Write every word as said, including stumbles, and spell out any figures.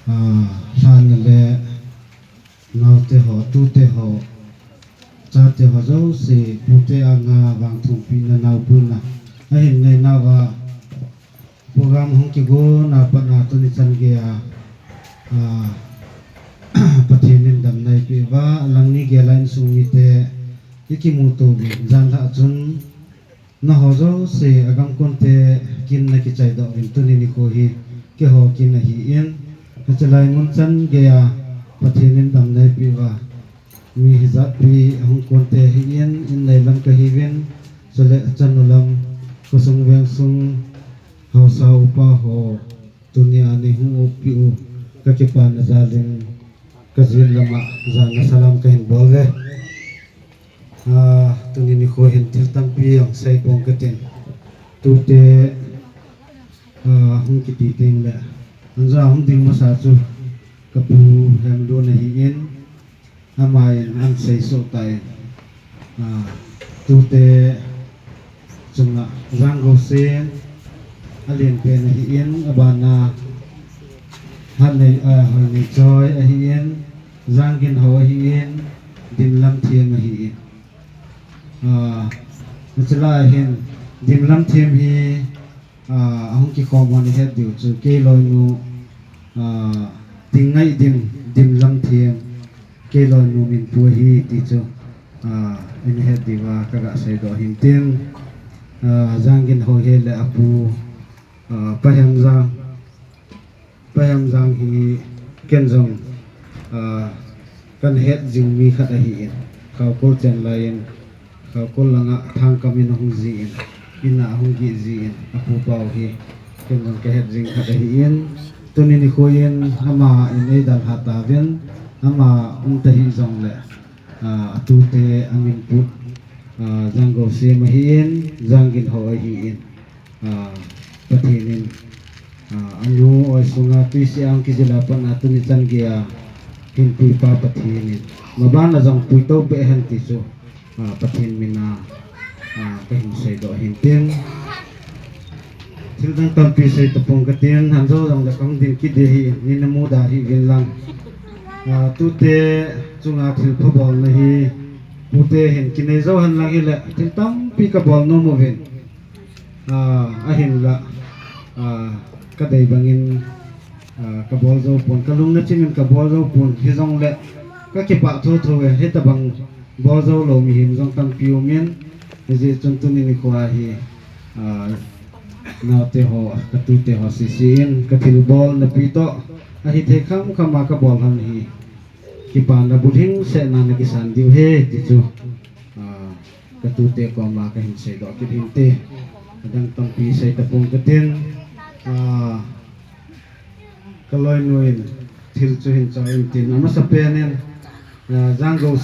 Ah, lhana le naote ho, tute ho, chate ho jouse, pute anga vangthum pina naopuina ahin nei nauva, program hung kigona pat a tuni chan geiya, ah, Pathen in damna eipeh uva, alangni geiya insung mite ikimuto uvin, janlhah chun naho jouse agam konte kin nakichaidoh uvin, tuni nikho hi keiho kin ahin, hichelai mun chan geiya Pathen in damna eipeh uva, mi hijatpi hung konte ahin, in neilam kahiuvin, chule chanu lam, khosung vengsung, haosa upa ho, tunia neihung oppeh u kakipana jalin, kajin lama jana salam kahin bol uve. Ah, tuni nikho hin thil tampi jong seipong katin. Tute, ah, hung kiti tengle, anjo hung ding masa chu kapu Hemlun ahin, aman ahin seisoh tan, ah, tute chunga Janggosen alenpen ahin, abana Hatnei, ah, Hoineichoi ahin, Jangginhou ahin, Dimlamthem ahin. Ah, hichelai hin Dimlamthem hi, ah, ahung kikhom hon ihet diu chu kei loinu, ah, Tingngaihdim, Dimlamthem, kei loinu minpu ahi ti chu, ah, ihet diuva kaga seidoh hintin, ah, Jangginhou hile apu, ah, Pa Hemjang, Pa Hemjang hi ken jong, ah, kahin het jing mi khat ahin, Khaokol chenlai in, Khaokol langa Thangkam in ahung jin, in a ahung geh jin, apu pau hi ken jong kahet jing khat ahin, tuni nikho in ama in eidalha tauvin, ama umta hijongle, ah, atute aminpu, ah, Janggosen ahin, Jangginhou ahin, ah, Pathen in, ah, anu oi sunga tuisih a kijila pat a tuni chan geiya hinpuipa Pathen in mabana jong puitou peh hen ti chu, ah, Pathen mina, ah, kahin seidoh hintin. Thildang tampi sei tapong katin, hanjo jongle kahung ding kit ding ahi, neina muda hih uvin lang. Ah, tute chunga thilpha bolna hi, pute hin kinei jou henlang hile, thil tampi kabol nom uvin. Ah, ahinla, ah, kadei bangin, ah, kabol jou pon, kalungna chimin kabol jou pon, hijongle kakipah thotho e, hitobang bol jou lou mihem jong tampi umin, hijeh chun tuni nikho hi, ah, naote ho, katute ho sese in, kathilbol napi toh, ahithei khamkhama kabol hon hi, kipana bulhingsetna nakisan diu ahi ti chu, ah, katute koma kahin seidoh kit hinte, adang tampi sei tapong katin, ah, kaloinu in thil chu hin choi intin, amasapen in, ah, Janggo